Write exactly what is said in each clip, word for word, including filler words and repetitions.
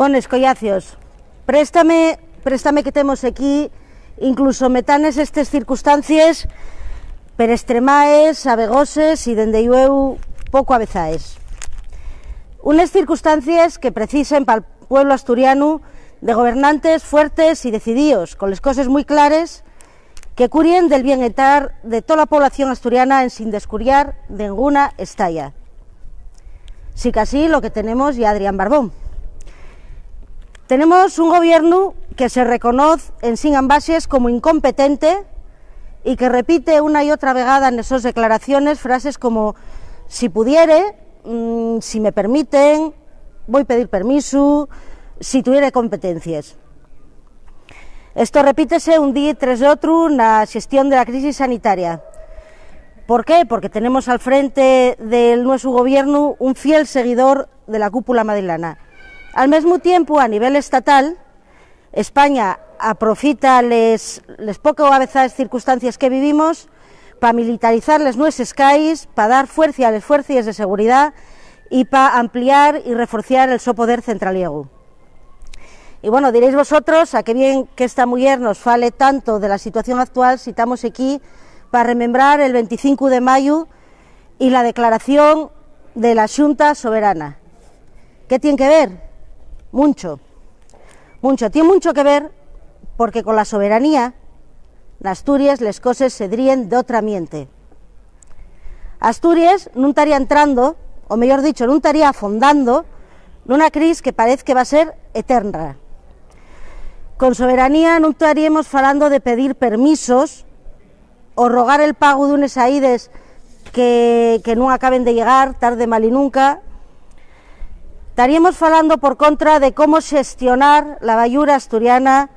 Bon, escoyacios, préstame, préstame que temos equí, incluso metanes estes circunstancies perestremaes, abegoses y, dende llueu, poco avezaes. Unes circunstancies que precisen pal pueblo asturianu de gobernantes fuertes y decidíos, con les coses mui clares, que curien del bienestar de tola población asturiana ensin descuriar denguna estaya. Sicasí, lo que tenemos ye Adrián Barbón. Tenemos un gobiernu que se reconoz en sin ambaxes como incompetente y que repite una y otra vegada nes sos declaraciones frases como: "Si pudiere, mm, si me permiten, voi pedir permisu, si tuviere competencies". Esto repítese un día tres d'otru na xestión de la crisis sanitaria. ¿Por qué? Porque tenemos al frente del nuesu gobiernu un fiel seguidor de la cúpula madrilana. Al mesmu tiempu, a nivel estatal, España aprofita les, les poco avezaes circunstancies que vivimos pa militarizar les nueses cais, pa dar fuercia a les fuercies de seguridá y pa ampliar y reforciar el so poder centraliegu. Y bueno, diréis vosotros, a qué bien que esta muyer nos fale tanto de la situación actual si tamos equí pa remembrar el veinticinco de mayu y la declaración de la Xunta Soberana. ¿Qué tien que ver? Muncho. Muncho. Tien muncho que ver porque con la soberanía n'Asturies les coses sedríen d'otra miente. Asturies nun taría entrando, o meyor dicho, nun taría afondando nuna cris que parez que va ser eterna. Con soberanía nun taríemos falando de pedir permisos o rogar el pagu d'unes aídes que, que nun acaben de llegar, tarde, mal y nunca. Taríemos falando, por contra, de cómo xestionar la bayura asturiana,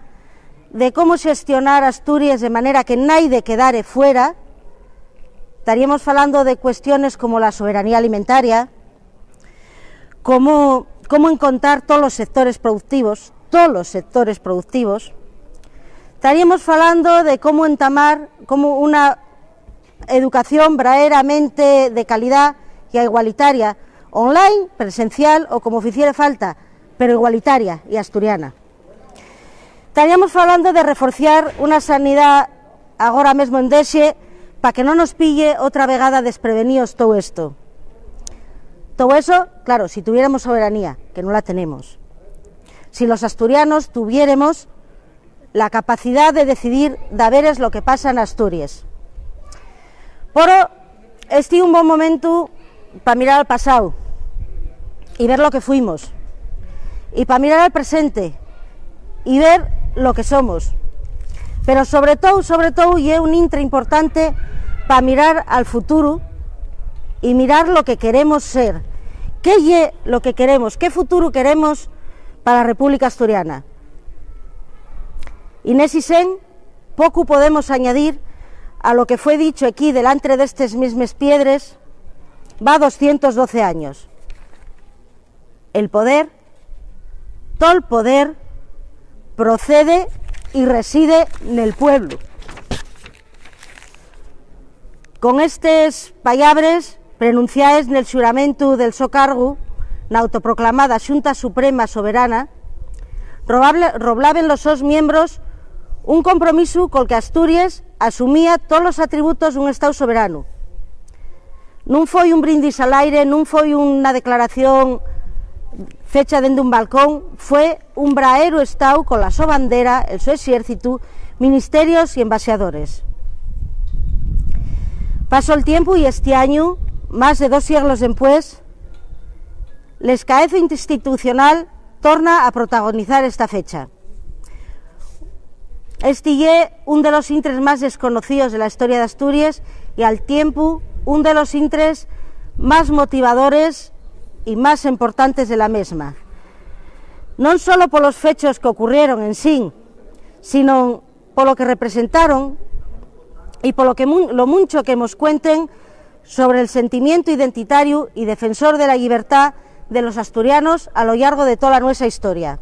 de cómo xestionar Asturies de manera que naide quedare fuera. Taríemos falando de cuestiones como la soberanía alimentaria, cómo, cómo encontar tolos sectores productivos, tolos sectores productivos. Taríemos falando de cómo entamar como una educación verdaderamente de calidá y igualitaria, online, presencial o como ficiere falta, pero igualitaria y asturiana. Taríamos falando de reforciar una sanidá agora mesmo en dexe pa que non nos pille otra vegada despreveníos tou esto. Tou eso, claro, si tuviéremos soberanía, que non la tenemos. Si los asturianos tuviéremos la capacidá de decidir daveres lo que pasa n'Asturies. Poro, esti ye un bon momentu pa mirar al pasáu y ver lo que fuimos, y pa mirar al presente y ver lo que somos. Pero sobre tou, sobre tou, ye un intre importante pa mirar al futuru y mirar lo que queremos ser. ¿Qué ye lo que queremos? ¿Qué futuru queremos pa la República Asturiana? Y nesi sen, pocu podemos añadir a lo que fue dicho equí delantre d'estes mismes piedres va doscientos doce años. El poder, tol poder, procede y reside nel pueblu. Con estes pallabres, prenunciaes nel xuramentu del so cargu na autoproclamada Xunta Suprema Soberana, robable-, roblaben los sos miembros un compromisu col que Asturies asumía tolos atributos d'un Estáu soberanu. Nun foi un brindis al aire, nun foi una declaración fecha dende un balcón, fue un braeru Estáu cola so bandera, el so exércitu, ministerios y embaxadores. Pasó'l tiempu y esti añu, más de dos sieglos dempués, l'escaezo institucional torna a protagonizar esta fecha. Esti ye un de los intres más desconocíos de la historia d'Asturies y, al tiempu, un de los intres más motivadores y más importantes de la mesma. Non solo polos fechos qu'ocurrieron en sin, sino polo que representaron y polo que mun-, lo muncho que mos cuenten sobre'l sentimientu identitariu y defensor de la llibertá de los asturianos a lo llargo de tola nuesa historia.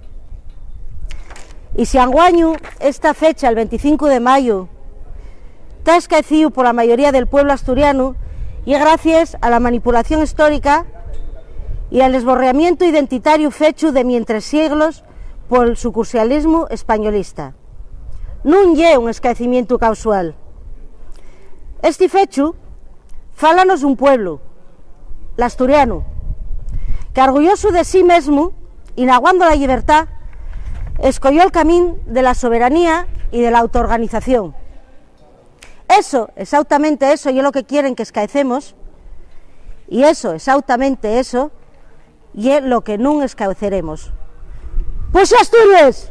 Y si anguañu esta fecha, el venticinco de mayu, ta escaecíu pola mayoría del pueblu asturianu, ye gracies a la manipulación histórica y al esborramientu identitariu fechu demientres sieglos pol sucursialismu españolista. Nun ye un escaecimientu causual. Esti fechu fálanos d'un pueblu, l'asturianu, que, arguyosu de sí mesmu y naguando la llibertá, escoyó'l camín de la soberanía y de la autoorganización. Eso, exautamente eso, ye lo que quieren qu'escaecemos, y eso, exautamente eso, ye lo que nun escaeceremos. ¡Puxa Asturies!